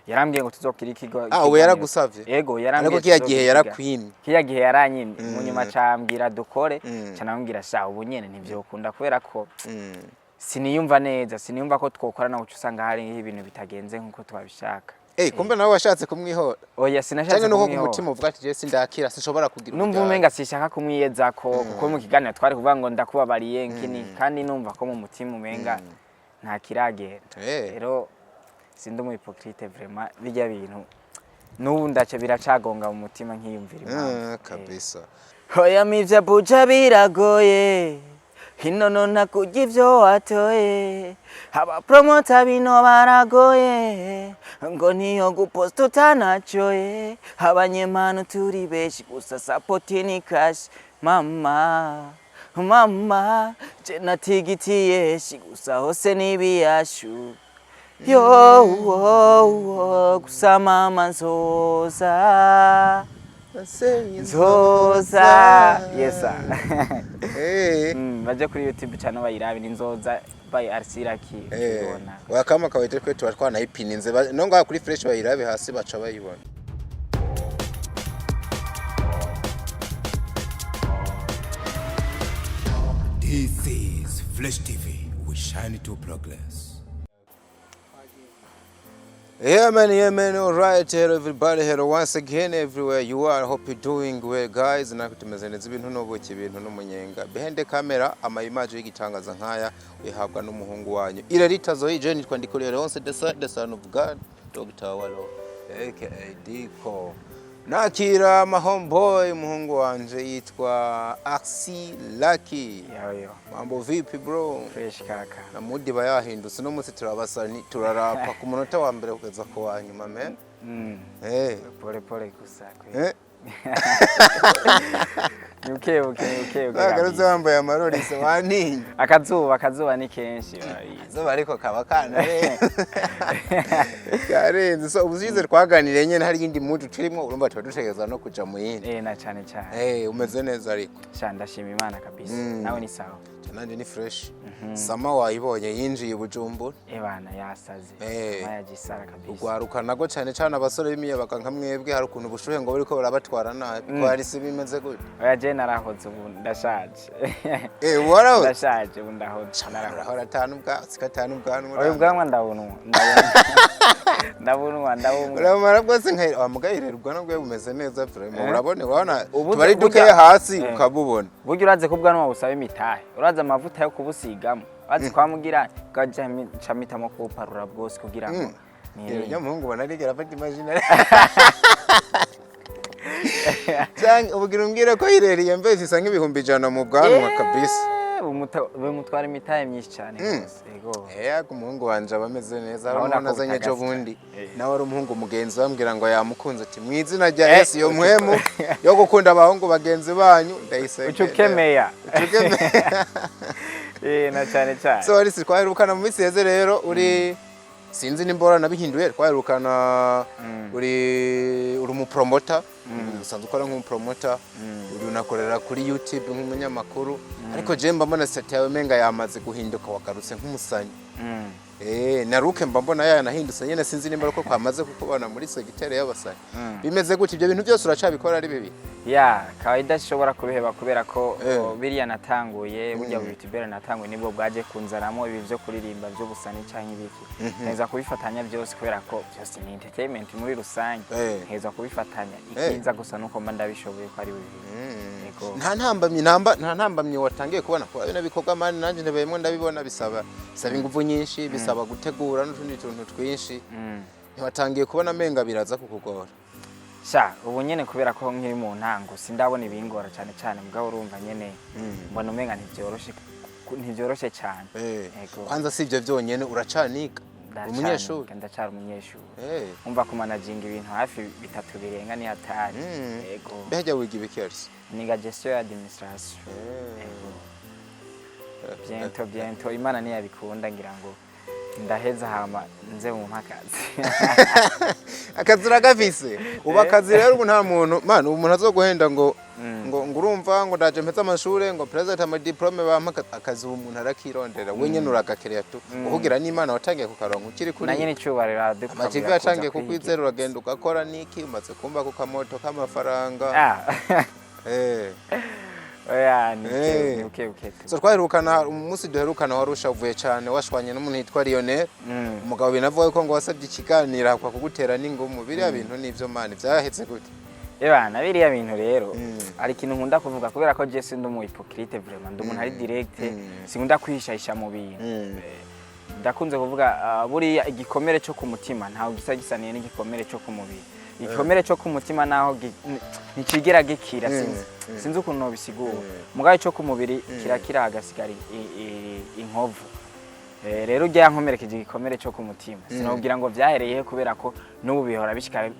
Yarambwiye ngo tuzokira ikigo. Ah, ubu ikiganiro. yaragusavye? Yego, yarambwiye Ariko kiya gihe tuzokira yarakwimye. Kiya gihe yaranyimye, mu nyuma cambwira dukore. Canambwira sha ubu nyene ntivyokunda kubera ko siniyumva neza, siniyumva ko twokorana, uca usanga hari ibintu bitagenze nkuko twabishaka. Eh, kumbe nawe washatse kumwihora? Oya, sinashatse Canke nuko ku kumwihora. mutima uvuga ati je sindakira, sinshobora kugira Numva uburyarya. umenga sishaka kumwiyezako, kuko mu kiganiro twari kuvuga ngo ndakubabariye nkini, kandi numva ko mu mutima umenga nta kiragenda. Rero sindi umu hypocrite, vraiment bijya bintu n'ubu ndaca biracagonga mu mutima nkiyumvira impamvu. Kabisa. Hoya mivya buja biragoye, hino nona kurya ivyo watoye, abapromota bino baragoye, ngo niyo guposta utanacoye, abanyemano turi benshi gusa support ni cash, mama mama je natigitiye shi gusa hose nibiyashu yo wo, gusa mama nzoza nzoza, yes sir. Baje kuri YouTube channel bayirabe, ni Nzoza by RC Lucky. Ubona. Wakama kawaida kwetu tuba twanayipininze no ngaha kuri fresh, bayirabe hasi baca bayibona. This is Flash TV. We shine to progress. Yeah man, yeah man, all right. Hello everybody, hello once again everywhere you are. Hope you're doing well, guys. Natwe tumeze neza, ibintu n'ubuki, ibintu n'umunyenga. Behind the camera, ama image y'igitangaza nkaya uyihabwa n'umuhungu wanyu. Irarita Zoe, je nitwa Ndikuriye Leonce, the son of God, Dr. Walo, aka Diko. Nakira my homeboy, umuhungu wanje yitwa Axi Lucky. Yo yo. Mambo vipi, bro? Fresh kaka. Na mood iba yahindutse, uno munsi turabasani, turarapa ku munota wa mbere kugeza ku wa nyuma, man. Pole pole gusa kwe. Ni buke buke, ni buke buke Nagarutse kabisa. wambaye amarorisi, waninye. Akazuba, akazuba ni kenshi, urabizi. Izuba ariko kaba kanarenze, karenze. So ubushize twaganiriye nyene hari iyindi mood turimo, urumva tuba dutegereza no kuja mu yindi. Eh, na cyane cyane. Umeze neza ariko? Sha ndashima Imana kabisa. Nawe ni sawa? Nanje ni fresh. Sama wayibonye yinjiye i Bujumbura? Ebana, yasaze. Maya gisara kabisa. Ugwaruka nago, cane cane abasore b'imiyabaga nka mwebwe, hari ukuntu ubushuhe ngo buriko burabatwara nabi, ko hari si bimeze gute? Oya, je narahoze, ubu ndashaje. Eh, warahoze? Ndashaje, ubu ndahoze, narahoze. Urahora atanu bwa sika atanu bwanwa. Oya, ubwanwa ndabunwa, ndabunwa, ndabunwa. Uramara bwose nka wa mugayirera, ubwanwa bwawe bumeze neza vraiment. Urabona, urabona tuba ari dukeya hasi ukabubona. Burya uraze ko ubwanwa busaba imitahe, uraze amavuta yo kubusigamo, uraze kwamugira gaja mpitamo kubuparura bwose kugira ngo Rero nirinde. Nyamuhungu ubona arigera afata imashini canke ubugira umbwire ko yireriye mbe isa nk'ibihumbi 100 mu bwanwa kabisa. Bimutwara imitahe myinshi cyane rwose, yego. Yego, umuhungu wanje aba ameze neza. Hari Urabona umuntu ko azanye ejo butagase. bundi, nawe ari umuhungu mugenzi bambwira ngo yamukunze, ati mu izina rya Yesu, iyo mpwemu yo gukunda abahungu bagenzi banyu ndayisengera. Uca ukemeya. Ucukemeya. Eh, na cyane cyane. So Alice, twaherukana mu minsi yeze rero uri, sinzi nimba waranabihinduye, twaherukana uri umupromota, usanzwe ukora nk'umupromota, uri unakorera kuri YouTube nk'umunyamakuru, ariko je mba mbona statut yawe menga yamaze guhinduka, wagarutse nk'umusanyi. Naruke mba mbona yanahindutse nyene, sinzi nimba ariko kwamaze kukubona muri secteur y'abasanyi. Bimeze gute? Ibyo bintu byose uracabikora ari bibi? Ya kawaida sishobora kubiheba kubera ko oh, biriya natanguye, burya bu YouTuber natanguye nibwo bwaje kunzanamo ibi byo kuririmba by'ubusani canke ibiki. Nkeza kubifatanya byose kubera ko byose ni entertainment muri rusange. Nkeza kubifatanya. Ikiza gusa nuko mba ndabishoboye ko ari bibiri. Yego. Nta ntambamyi watangiye kubona ko bino bikorwa, man, nanjye ndabimwe ndabibona, bisaba ingufu nyinshi, bisaba gutegura n'utundi tuntu twinshi. Ntiwatangiye kubona amenga biraza kukugora? Sha ubu nyene kubera ko nkiri mu ntango sindabona ibingora cyane cyane, mugabo urumva nyene mbona umenga ntivyoroshe, ntivyoroshe cyane. Yego. Kwanza si ibyo byonyene, uracanika umunyeshuri? Ndacyari umunyeshuri. Umva, kumanaginga ibintu hafi bitatu birenga ni hatari. Yego. Mbega wiga ibiki, Alice? Niga gestion ya administration. Yego. Bientôt, bientôt, Imana niyabikunda ngira ngo Ndaheza, hama nze mu mpakazi. Akazi uragafise ubu. Akazi rero ubu nta muntu, man, ubu umuntu azoguhenda ngo urumva ngo ndaje mpeze amashure, ngo present ama diplôme, bampa akazi. Ubu umuntu arakirondera, we nyene uragakereya tu, uhugira n'Imana watangiye kukaronka ukiri kuri Na nyine icyubahiro. Ama TV yatangiye kukwizera, uragenda ugakora niki, umaze kumva ku kamoto k'amafaranga. Oya, ni Eh. ni buke buke tu. So twaherukana, umunsi duherukana wari ushavuye cyane, washwanye n'umuntu yitwa Lionel. Umugabo binavuga yuko ngo wasabye ikiganiro akwa kugutera n'ingumu. Biriya bintu nivyo, man, vyahetse gute? Ebana, biriya bintu rero, hari ikintu nkunda kuvuga, kubera ko je sindi umu hypocrite, vraiment ndi umuntu ari direct, sinkunda kwihishahisha mu bintu. Ndakunze kuvuga, buriya igikomere cyo ku mutima ntawe gisa gisaniye n'igikomere cyo ku mubiri. Igikomere cyo ku mutima naho ntikigera gikira, sinzi sinzi ukuntu nobisigura, mugabo cyo ku mubiri kirakira, hagasigara inkovu. Rero ujya yankomerekeje igikomere cyo ku mutima, sinubwira ngo vyahereye he, kubera ko n'ubu bihora bishika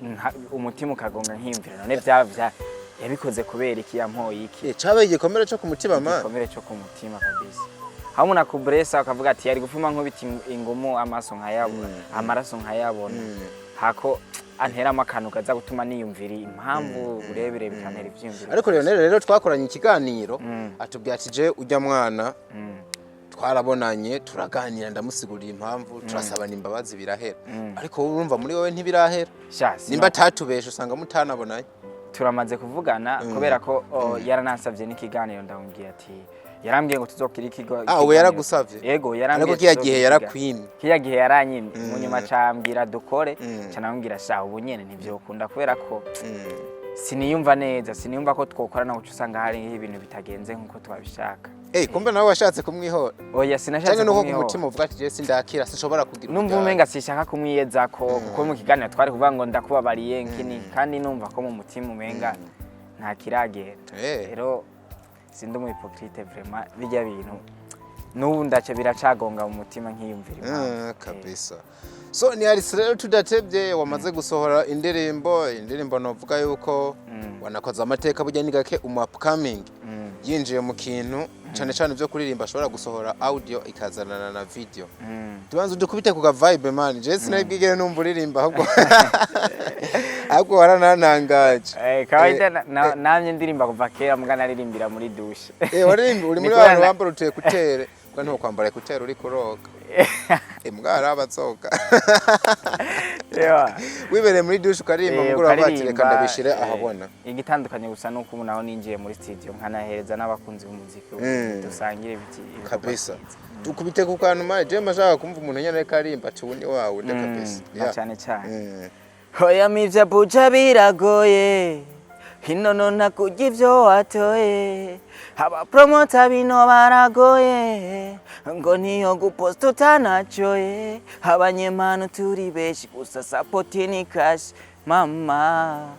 umutima ukagonga, nkiyumvira none vya yabikoze kubera iki, yampoye iki? Cabaye igikomere cyo ku mutima, man? Igikomere cyo ku mutima kabisa, aho umuntu akubresa ukavuga ati yari gupfuma nkubita ingumu, amaso nkayabona, amaraso nkayabona, hako anteramo akantu kaza gutuma niyumvira impamvu urebere, bikantera ivyiyumviro. Ariko Lionel rero twakoranye ikiganiro, atubwira ati je ujya mwana twarabonanye, turaganira, ndamusigurira impamvu, turasabana imbabazi, birahera. Ariko wowe urumva muri wowe ntibirahera? Sha, Nimba atatubesha, usanga mutanabonanye. Turamaze kuvugana, kubera ko yaranansavye n'ikiganiro, ndamubwiye ati yarambwiye ngo tuzokira ikigo. Ah, ubu ikiganiro. yaragusavye? Yego, yarambwiye Ariko kiya gihe tuzokira. yarakwimye. Kiya gihe yaranyimye, mu nyuma cambwira dukore, ca namubwira sha ubu nyene ntivyokunda, kubera ko siniyumva neza, siniyumva ko twokorana, kuko usanga hari ibintu bitagenze nkuko twabishaka. Eh, kumbe nawe washatse kumwihora? Oya, sinashatse Cyangwa nuko ku kumwihora. mutima uvuga ati je sindakira, sinshobora kugira Numva urubyaro. umenga sishaka kumwiyezako, kuko mu kiganiro twari kuvuga ngo ndakubabariye nkini, kandi numva ko mu mutima umenga nta kiragenda. Rero sindi umu hypocrite, vraiment bijya bintu n'ubu ndaca biracagonga mu mutima, nkiyumvira impamvu. Kabisa. So ni Alice rero, tudatebye, wamaze gusohora indirimbo, indirimbo novuga yuko wanakoze amateka. Burya ni gake umu upcoming yinjiye mu kintu cyane cyane byo kuririmba ashobora gusohora audio ikazanana na video. Tubanze dukubite ku ga vibe, man. Je sinari bwigere numva uririmba, ahubwo waranantangaje. Kawaida namye ndirimba kuva kera, muga naririmbira muri douche. Waririmba uri Ni muri kubera abantu bambara utu écouteurs, bwa ntiwokwambara écouteurs uri kuroga. Mbwa hari abazoga. Ewa. Wibereye muri douche ukaririmba, mugoroba bati reka ukaririmba, ndabishire ahabona. Igitandukanye gusa nuko ubu naho ninjiye muri studio, nkanahereza n'abakunzi b'umuziki, dusangire ibikorwa Kabisa. byiza. Dukubite ku kantu, man, je mashaka kumva umuntu nyene ariko aririmba ati ubu ni wawe nde kabisa. Na cyane cyane. Hoya mivya buja biragoye, inono ntakurya ivyo watoye, abapromota bino baragoye, ngo niyo guposta utanacoye, abanyemano turi benshi, gusa support ni cash. Mama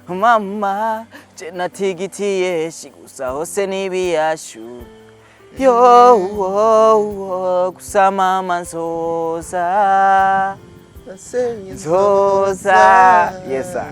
mama, je natigitiye shi, gusa hose nibiyashu yo wo, gusa mama nzoza, nzoza, Yes sir.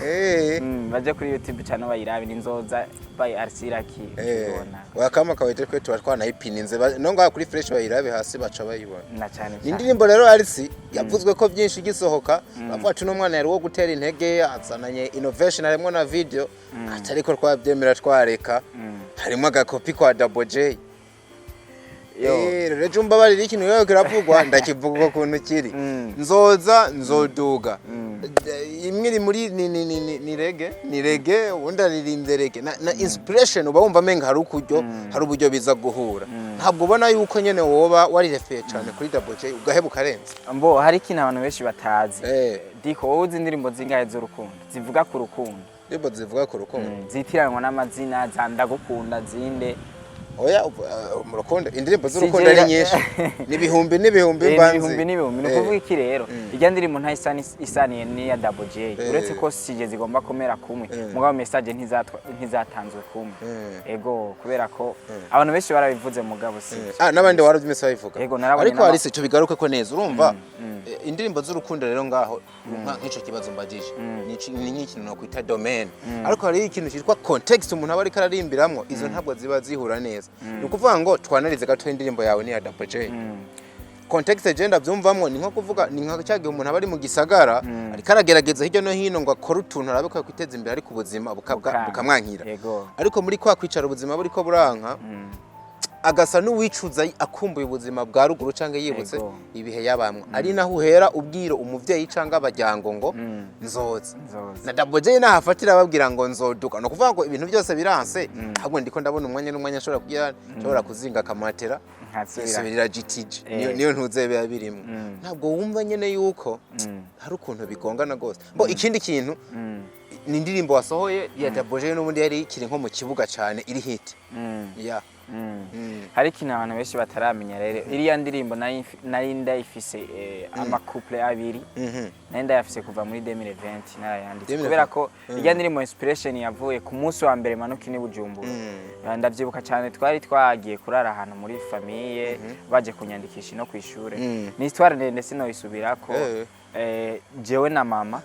Eh. Baje kuri YouTube channel bayirabe, ni Nzoza by Arsiraki. Tubona. Wakama kawaida twe tuba twanayipininze. No ngaha kuri Fresh bayirabe hasi, baca bayibona. Na cyane Ni cyane. Indirimbo rero Alice yavuzwe ko byinshi igisohoka, bavuga ati uno mwana yari uwo gutera intege, azananye innovation, harimo na video, atariko twabyemera twareka, harimo agakopi kwa Double J. Yo. Rero ejo mbabarira, ikintu rero kiravugwa, ndakivuga uko kuntu kiri. Nzoza nzoduga. Imwe iri muri ni reggae, ni reggae, ubundi aririmbye reggae na inspiration, uba wumva amenga hari ukuryo, hari uburyo biza guhura. Ntabwo ubona yuko nyene woba warirefeye cyane kuri Double J ugaheba ukarenza? Mbo hari ikintu abantu benshi batazi. Diko, wowe uzi indirimbo zingahe z'urukundo zivuga ku rukundo? Indirimbo zivuga ku rukundo? Zitiranwa n'amazina za ndagukunda zinde. Oya, mu rukundo, indirimbo z'urukundo ari CJ nyinshi, ni ibihumbi n'ibihumbi. N'ibihumbi Mbanzi. n'ibihumbi. Ni ukuvuga iki rero? Ijya ndirimbo nta isaniye n'iya Double J, uretse ko sije zigomba kumera kumwe, mugabo message ntizatanzwe kumwe. Ego, kubera ko abantu benshi barabivuze, mugabo si Ah, n'abandi warabyumvise babivuga? Yego, narabonye. Ariko Alice, tubigaruke ko neza, urumva indirimbo z'urukundo rero ngaho nk'ico kibazo mbajije ni nk'ikintu nokwita domaine, ariko hariho ikintu cyitwa context umuntu aba ariko ararimbiramwo, izo ntabwo ziba zihura neza. Ni ukuvuga ngo twanarize gato indirimbo yawe n'iya Double J. Contexte je ndavyumvamwo ni nko kuvuga, ni nka cya gihe umuntu aba ari mu gisagara, ariko aragerageza hirya no hino ngo akore utuntu arabe ko yakwiteza imbere, ariko ubuzima Bukanga. bukamwankira. Ariko muri kwa kwicara, ubuzima buriko buranka, agasa n'uwicuza, akumbuye ubuzima bwa ruguru cyangwa yibutse ibihe yabamwo, ari naho uhera ubwira umuvyeyi cyangwa abajyango ngo nzoza. Nzoza. Na Double J nahafatira ababwira ngo nzoduka, no kuvuga ngo ibintu byose biranse, ahubwo ndiko ndabona umwanya n'umwanya nshobora kugira, nshobora kuzinga akamatera nkasubira. Nkisubirira GTG. Niyo niyo ntuze biba birimo. Ntabwo wumva nyene yuko hari ukuntu bigongana gose. Bo ikindi kintu, ni indirimbo wasohoye ya Double J n'ubundi yari ikiri nko mu kibuga cyane, iri hit ya. Hari ikintu abantu benshi bataramenya rero: iriya ndirimbo nari ndayifise, amacouplets abiri nari ndayafise kuva muri 2020, narayanditse. 2020. Kubera ko iriya ndirimbo inspiration yavuye ku munsi wa mbere manuka ni Bujumbura. Ndavyibuka cyane, twari twagiye kurara ahantu muri famille, baje kunyandikisha no kwishure. Ni histoire ndende, sinoyisubirako. Jewe na mama,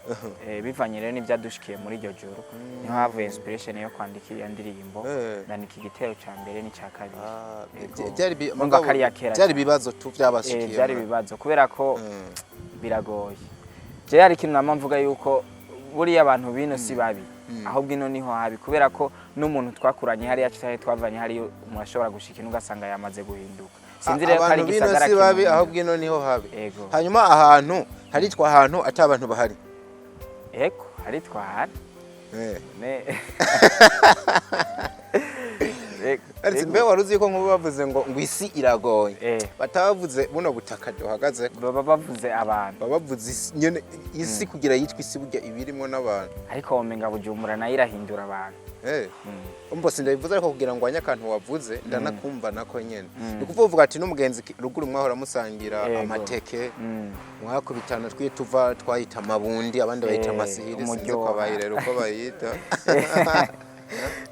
bivanye rero n'ivyadushikiye muri iryo joro, niho havuye inspiration yo kwandika iriya ndirimbo. Ndandika igitero ca mbere n'icya kabiri. Ah, Yego. byari Urumva ko ari iya kera byari cyane. ibibazo tu byabashikiye. Byari ibibazo kubera ko biragoye. Jewe hari ikintu nama mvuga yuko buriya abantu bino si babi, ahubwo ino niho habi, kubera ko n'umuntu twakuranye hariya canke twavanye hariya, umuntu ashobora gushika ino ugasanga yamaze guhinduka. Sinzi rero ko ari Abantu bino igisagara si babi, kimuntu. ahubwo ino niho habi. Yego. Hanyuma ahantu haritwa ahantu ata abantu bahari? Ego, haritwa hari. Ego, Ariko ego. mbe wari uzi ko nk'ubu bavuze ngo isi iragoye, batabavuze buno butaka duhagaze, baba bavuze abantu. Baba bavuze isi nyene. Isi kugira yitwa isi, burya ibirimwo n'abantu. Ariko womenga Bujumbura nayo irahindura abantu. Umva, sindabivuze, ariko kugira ngo wanye akantu wavuze, ndanakumva nako nyene. Ni ukuvuga uvuga ati n'umugenzi ruguru mwahora musangira amateke, mwakubitana twituva, twayita amabundi, abandi bayita amasihiri, sinzi ko umuryoha. abayirera uko bayita.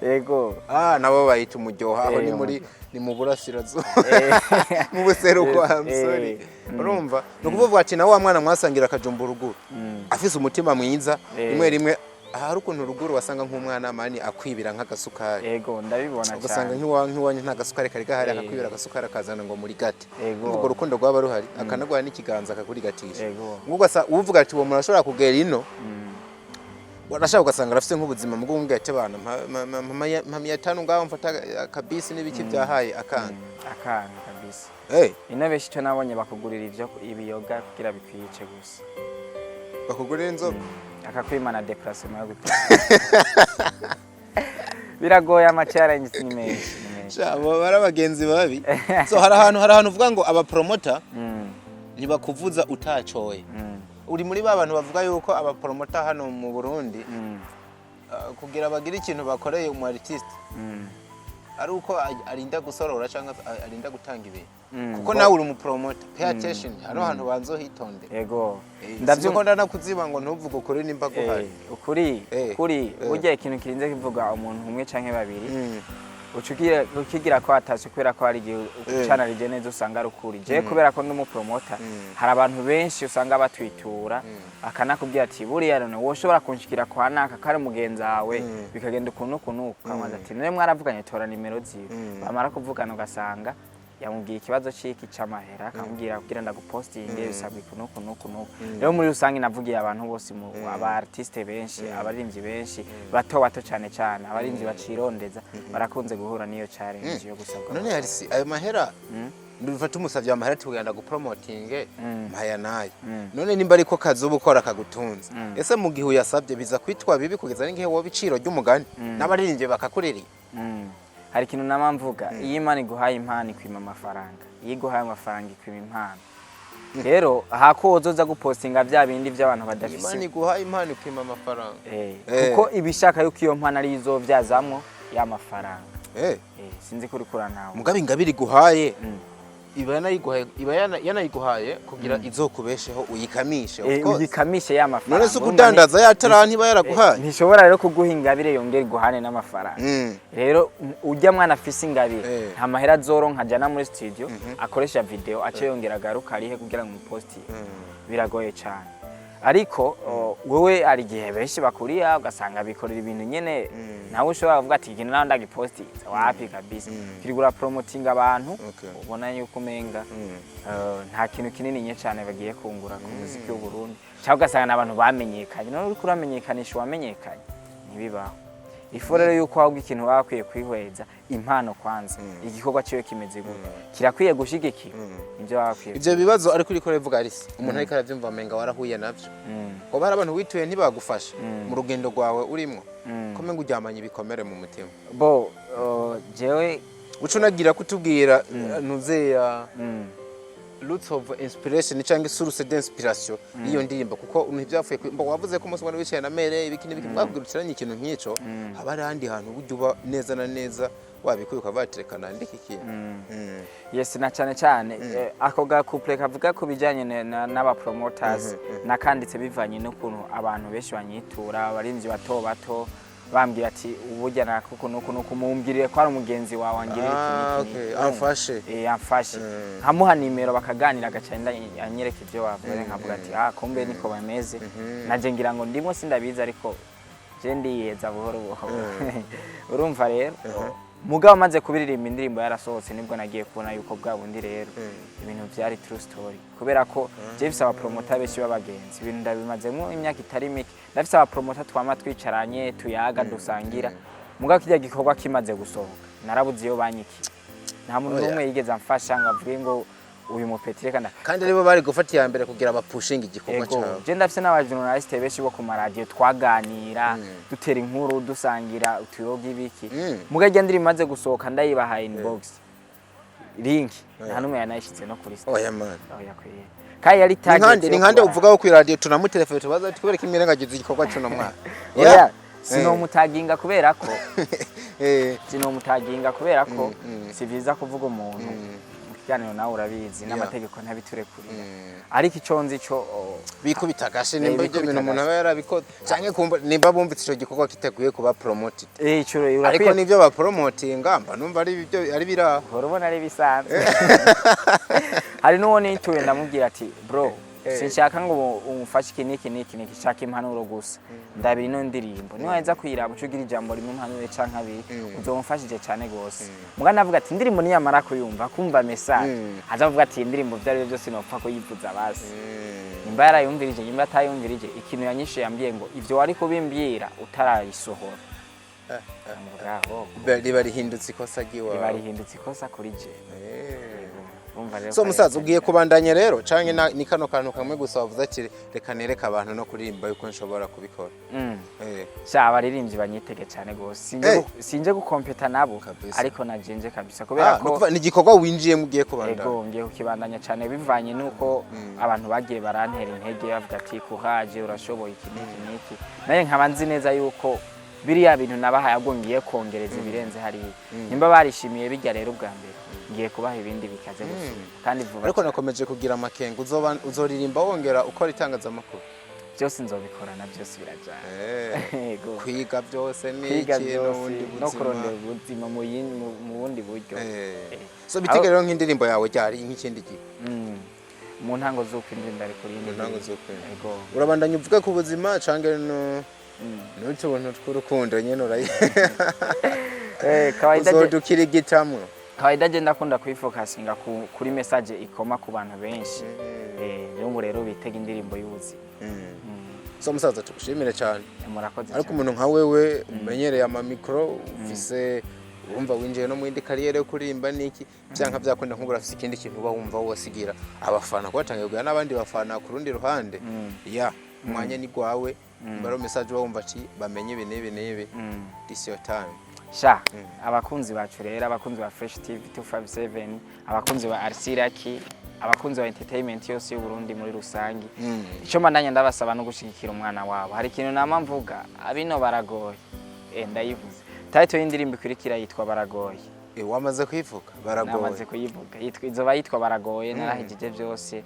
Yego. Ah, nabo bayita umuryoha aho. Ni muri, ni mu burasirazuba, mu buseruko. I'm sorry. Urumva, ni ukuvuga ati na wa mwana mwasangira akajumba ruguru afise umutima mwiza, rimwe rimwe ahari ukuntu ruguru wasanga nk'umwana mani akwibira nk'agasukari. Yego, ndabibona Ugasanga cyane. nk'iwanyu nta gasukari kari gahari, akakwibira agasukari akazana ngo muri gate. Urwo rukundo rwaba ruhari, akanaguha n'ikiganza akakurigatisha. Ubwo uvuga ati uwo muntu ashobora kugera ino, warashaka ugasanga arafise nk'ubuzima mu bw'umwe ati bana mpa 500 ngaho mfata akabisi n'ibiki byahaye akanga. Akanga kabisa. Ino benshi icyo nabonye, bakugurira ivyo ibiyoga kugira bikwice gusa. Bakugurira inzoga. Akakwimana déplacement yo gutaha. Biragoye, ama challenges ni menshi, ni menshi. Sha, abo bari abagenzi babi. So hari ahantu uvuga ngo abapromota ntibakuvuza utacoye. Uri muri ba bantu bavuga yuko abapromota hano mu Burundi, kugira bagire ikintu bakoreye umu artiste, ari uko arinda gusorora cyangwa arinda gutanga ibintu? Kuko nawe uri umupromota, pay attention, hano hantu banzo hitonde. Yego. Ndavyo ko ndanakuziba ngo ntuvuge ukuri nimba guhari. Ukuri, ukuri, burya ikintu kirinze kivuga umuntu umwe canke babiri, uca ukigira ko atashe, kubera ko hari igihe ucanarije neza usanga ari ukuri. Jewe kubera ko ndi umupromota, hari abantu benshi usanga batwitura, akanakubwira ati buriya none woshobora kunshikira kwa naka ko ari mugenzi wawe, bikagenda ukuntu ukuntu, ukamubaza ati niwe mwaravuganye, tora nimero ziwe. Bamara kuvugana ugasanga yamubwiye ikibazo c'iki c'amahera, akamubwira kugira ndagupostinge bisabwa iku n'uku n'uku n'uku. Rero muri rusange navugiye abantu bose, mu aba artiste benshi, abaririmbyi benshi bato bato, cyane cyane abaririmbyi bacirondeza, barakunze guhura n'iyo challenge yo gusabwa None amafaranga. hari si ayo mahera, ndufata umusavye amahera ati kugenda gupromotinge, mpaya nayo. None nimba ariko kazi uba ukora kagutunze, ese mu gihe uyasabye biza kwitwa bibi kugeza n'igihe woba iciro ry'umugani n'abaririmbyi bakakuririye? Hari ikintu nama mvuga: iyo Imana iguhaye impano ikwima amafaranga, iyo iguhaye amafaranga ikwima impano. Rero hako wozoza gupostinga bya bindi by'abantu badafise. Imana iguha impano ikwima amafaranga. Kuko ibishaka yuko iyo mpano ariyo izovyazamwo ya mafaranga. Sinzi ko uriko urantawe. Mugabe ingabire iguhaye iba yanayiguhaye, iba yanayiguhaye kugira izokubesheho, uyikamishe, of course. Uyikamishe ya mafaranga. None se ukudandaza yatara ntiba yaraguhaye? Ntishobora rero kuguha ingabire yongera iguhane n'amafaranga. Rero ujya mwana afise ingabire, nta mahera azoronka ajana muri studio akoresha video, ace yongera agaruka arihe kugira ngo umupostinge. Biragoye cyane. Ariko wewe hari igihe benshi bakuriya ugasanga bikorera ibintu nyene, nawe ushobora kuvuga ati ikintu nawe ndagipostinze wapi kabisa, kirigura promoting abantu. Ubona yuko umenga nta kintu kinini nye cyane bagiye kungura ku muziki w'u Burundi, cyangwa ugasanga n'abantu bamenyekanye. None uriko uramenyekanisha uwamenyekanye, ntibibaho. Ifu rero yuko ahubwo ikintu baba bakwiye kwihweza impano kwanza, igikorwa ciwe kimeze gute, kirakwiye gushigikira, nibyo baba bakwiye. Ivyo bibazo ariko uriko urabivuga, Arisi, umuntu ariko aravyumva amenga warahuye navyo. Hoba hari abantu wituye ntibagufasha mu rugendo rwawe urimwo? Ko menga uryamanye ibikomere mu mutima. Bo jewe Uca unagira kutubwira ntuzeya roots of inspiration cyangwa source d'inspiration y'iyo ndirimbo, kuko ntibyapfuye mbo wavuze ko umunsi umwe wicaye na mere ibiki n'ibiki mwabwira utiranye ikintu nk'ico, haba hari ahandi hantu burya uba neza na neza wabikuye ukavuga ati reka nandike ikintu. Yes, na cyane cyane ako ga couplet kavuga ku bijyanye n'aba promoters nakanditse bivanye n'ukuntu abantu benshi banyitura, abarinzi bato bato bambwira ati uburya nakuku nuku nuku, mumbwirire ko ari umugenzi wawe angirira iki n'iki n'iki. Amfashe. Amfashe, nkamuha nimero bakaganira, agaca anyereka ibyo bavuze, nkavuga ati ah, kumbe niko bameze. Naje ngira ngo ndimo sindabizi, ariko je ndiyeza buhoro buhoro. Urumva rero, mugabo maze kubiririmba indirimbo yarasohotse, nibwo nagiye kubona yuko bwa bundi rero ibintu byari true story, kubera ko je mfise abapromota benshi b'abagenzi, ibintu ndabimazemo imyaka itari mike, ndafise abapromota twama twicaranye, tuyaga, dusangira. Mugabo kirya gikorwa kimaze gusohoka narabuze iyo banyikiye, nta muntu Oya. n'umwe yigeze amfasha ngo avuge ngo uyu mupeti reka nda Kandi aribo bari gufata iya mbere kugira bapushinge igikorwa Ego, cyawe. je ndafise n'abajournaliste benshi bo ku maradiyo twaganira, dutera inkuru, dusangira utuyoga ibiki. Muga irya ndirimbo imaze gusohoka ndayibahaye inbox link, nta n'umwe yanayishize no kuri site. Oya man. Oya kwiye, kandi yari Ni target nkande yo ni nkande kubara. uvugaho ku radio tunamutelefone tubaza tubereke imwirengagiza igikorwa cy'uno mwana. Oya, sinomutaginga kubera ko sinomutaginga kubera ko si vyiza kuvuga umuntu mu kiganiro, nawe urabizi n'amategeko ntabiturekurira, ariko ico nzi co Bikubita agashi nimba ibyo bikubita bintu umuntu agashi. aba yarabikoze canke kumva nimba bumvise ico gikorwa kiteguye kuba promoted. Ico Ariko urakwiye nivyo bapromotinga mba numva ari ibyo ari biraho. Uhora ubona ari bisanzwe. Hari n'uwo nituye ndamubwira ati bro, sinshaka ngo umufashe iki n'iki n'iki n'iki, shaka impanuro gusa, ndabira ino ndirimbo, niwaheza kuyiraba uce ugira ijambo rimwe umpanure canke abiri, uzoba umfashije cane gose. Muga navuga ati indirimbo niyamara kuyumva, kumva message, aza avuga ati iyi ndirimbo ivyo arivyo byose nopfa kuyivuza basi. Nimba yarayumvirije, nimba atayumvirije, ikintu yanyishuye yambwiye ngo ivyo wari kubimbwira utarayisohora. Ndavuga, oh, Riba rihindutse ikosa ry'iwawe. Riba rihindutse ikosa kuri je. Urumva rero So ko ari musaza, ugiye kubandanya rero canke ni kano kantu kamwe gusa wavuze ati reka nereke abantu no kuririmba yuko nshobora kubikora? Sha, abaririmbyi banyitege cyane gose. Sinje sinje gukompeta nabo. Kabisa. Ariko najenje kabisa kubera Ah, ko nukuvuga ni igikorwa winjiyemo ugiye kubandanya. Ego, ngiye kukibandanya cyane bivanye nuko abantu bagiye barantera intege bavuga ati courage, urashoboye, iki n'iki n'iki. Naye nkaba nzi neza yuko biriya bintu nabahaye ahubwo ngiye kongereza ibirenze hariya. Nimba barishimiye bijya rero ubwa mbere, ngiye kubaha ibindi bikaze gusumba kandi vuba Ariko cyane. nakomeje kugira amakenga, uzoba uzoririmba wongera ukora itangazamakuru? Byose nzobikorana, byose birajyana. Ego. Kwiga byose ni Kwiga iki byose n'ubundi no buzima. kurondera ubuzima mu bundi buryo. So bitege rero nk'indirimbo yawe ryari nk'ikindi gihe? Mu ntango z'ukwindwi ndari kuri Mu ntango z'ukwindwi. Ego. Urabandanya uvuga ku buzima canke no n'utuntu tw'urukundo nyene urayi Kawaida uzodukira igitamwo? Kawaida je ndakunda kwifokasinga kuri message ikoma ku bantu benshi. N'ubu rero bitega indirimbo y'ubuzima. So musaza, tugushimire cyane. Murakoze Ariko cyane. umuntu nka wewe umenyereye amamikro, ufise urumva winjiye no mu yindi carrière yo kuririmba niki, byanka byakunda nk'ubu urafise ikindi kintu uba wumva wosigira abafana, kuko batangiye kugira n'abandi bafana ku rundi ruhande ya umwanya ni gwawe, baro message uba wumva ati bamenye ibi n'ibi n'ibi, this your time. Sha, abakunzi bacu rero, abakunzi ba Fresh TV 257, abakunzi ba RC Lucky, abakunzi ba entertainment yose y'u Burundi muri rusangi, icyo mbandanya ndabasaba no gushigikira umwana wabo. Hari ikintu nama mvuga, abino baragoye. Ndayivuze, title y'indirimbo ikurikira yitwa Baragoye. Wamaze kuyivuga, Baragoye. Namaze kuyivuga, yitwa izoba yitwa Baragoye. Narahejeje byose.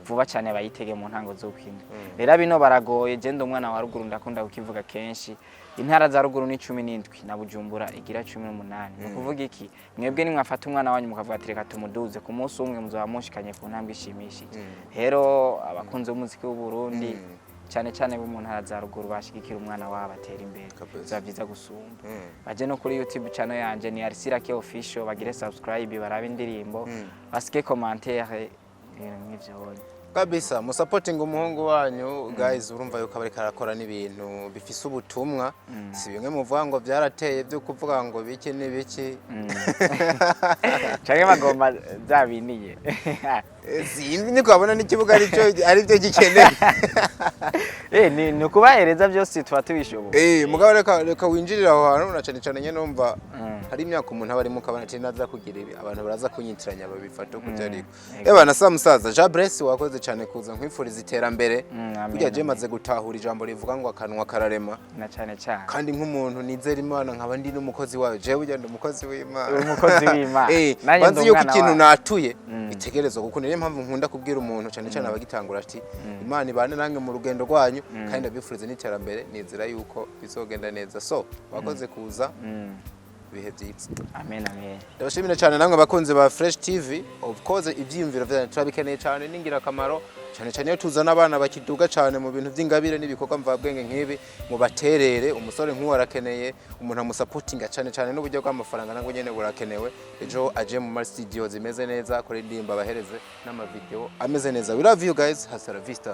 Vuba cyane bayitege mu ntango z'ukwindwi. Rero bino baragoye, je ndi umwana wa ruguru, ndakunda kukivuga kenshi. Intara za ruguru ni 17 na Bujumbura igira 18. Ni ukuvuga iki? Mwebwe nimwafata umwana wanyu mukavuga ati reka tumuduze, ku munsi umwe muzoba mushikanye ku ntambwe ishimishije. Rero abakunzi b'umuziki w'u Burundi, Cyane cyane bo mu ntara za ruguru bashigikira umwana wabo atera imbere. Kabisa. Biba byiza gusumba. Baje no kuri YouTube channel yanje, ni Arsirake Official, bagire subscribe, barabe indirimbo, basige commentaire, ibintu nk'ivyo. Kabisa, musapotinga umuhungu wanyu guys. Urumva yuko abariko arakora n'ibintu bifise ubutumwa, si bimwe muvuga ngo byarateye byo kuvuga ngo biki n'ibiki. Canke bagomba bya biniye. Sinzi, niko abona n'ikibuga aricyo aribyo gikeneye. Ni ukubahereza byose, tuba tubishoboye. Mugabo reka winjirire aho hantu, na cyane cyane nyene numva hari imyaka umuntu aba arimo ukabona ati naza kugira ibi, abantu baraza kunyitiranya, babifata uko byariko. Eba na sa musaza Jean Bress, wakoze cyane kuza, nkwifuriza iterambere. Amen, Burya je amen. maze gutahura ijambo rivuga ngo akanwa kararema. Na cyane cyane. Kandi nk'umuntu nizera Imana, nkaba ndi n'umukozi wayo, jewe burya ndi umukozi w'Imana. Uri umukozi w'Imana. Nanjye Banzi ndi yuko umwana ikintu wayo. natuye itegerezwa gukunda. Niyo mpamvu nkunda kubwira umuntu, cyane cyane abagitangura, ati Imana ibane nange mu rugendo rwanyu, kandi ndabifuriza n'iterambere, nizera yuko bizogenda neza. So wakoze kuza, ibihe byiza. Amen, amen. Ndabashimira cyane namwe abakunzi ba Fresh TV. Of course, ibyiyumviro byanyu turabikeneye cyane, ni ingirakamaro, cyane cyane iyo tuzana abana bakiduga cyane mu bintu by'ingabire n'ibikorwa mvabwenge nk'ibi. Mubaterere, umusore nk'uwo arakeneye umuntu amusapotinga, cyane cyane n'uburyo bw'amafaranga nabwo nyene burakenewe. Ejo aje mu ma studio zimeze neza, akora indirimbo, abahereze n'amavideo ameze neza. We love you guys, hasta la vista.